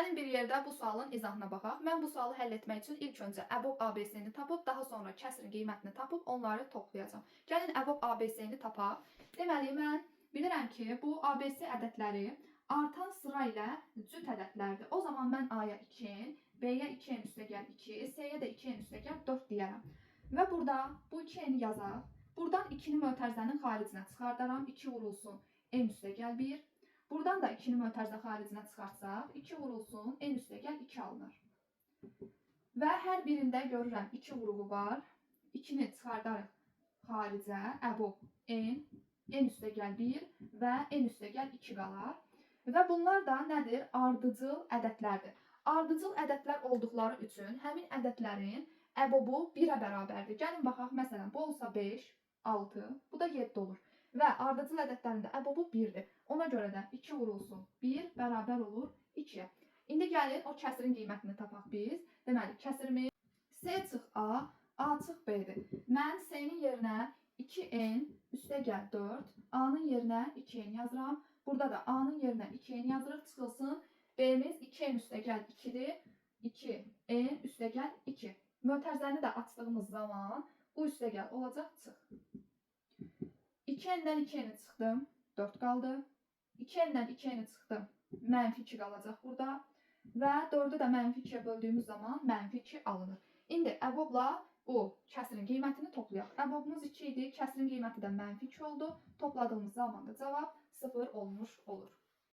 Gəlin bir yerdə bu sualın izahına baxaq. Mən bu sualı həll etmək üçün ilk öncə əbob ABC-ni tapıb, daha sonra kəsrin qiymətini tapıb onları toplayacağam. Gəlin əbob ABC-ni tapaq. Deməli, mən bilirəm ki, bu ABC ədədləri artan sıra ilə cüt ədədlərdir. O zaman mən A-ya 2n, B-yə 2n üstəgəl 2, C-yə də 2n üstəgəl 4 deyərəm. Və burada bu 2n yazaq. Buradan 2-ni mötərizənin xaricinə çıxardaram. 2 vurulsun n üstəgəl 1. Buradan da 2-ni mötərizə xaricinə çıxartsaq, 2 vurulsun, n üstəgəl 2 alınır. Və hər birində görürəm 2 vuruğu var. 2-ni çıxardarıq xaricə, əbob n, n üstəgəl 1 və n üstəgəl 2 qalar. Və bunlar da nədir? Ardıcıl ədədlərdir. Ardıcıl ədədlər olduqları üçün həmin ədədlərin əbobu 1-ə bərabərdir. Gəlin baxaq, məsələn, bu olsa 5, 6, bu da 7 olur. Və ardıcıl ədədlərin də əbobu 1-dir. Ona görə də 2 vurulsun 1 bərabər olur 2-yə. İndi gəlin o kəsirin qiymətini tapaq biz. Deməli, kəsirimiz C çıx A, A çıx B-dir. Mən C-nin yerinə 2n üstəgəl 4, A-nın yerinə 2n yazıram. Burada da A-nın yerinə 2n yazırıq, çıxılsın. B-miz 2n üstəgəl 2-dir. 2n üstəgəl 2. Mötərizəni də açdığımız zaman bu üstəgəl olacaq çıx. 2n-dən 2n-i çıxdım, 4 qaldı. 2n-dən 2n-i çıxdım, mənfi 2 qalacaq burada. Və 4-ü də mənfi 2-yə böldüyümüz zaman mənfi 2 alınır. İndi əbobla bu kəsirin qiymətini toplayaq. Əbobumuz 2 idi, kəsirin qiyməti də mənfi 2 oldu. Topladığımız zaman da cavab 0 olmuş olur.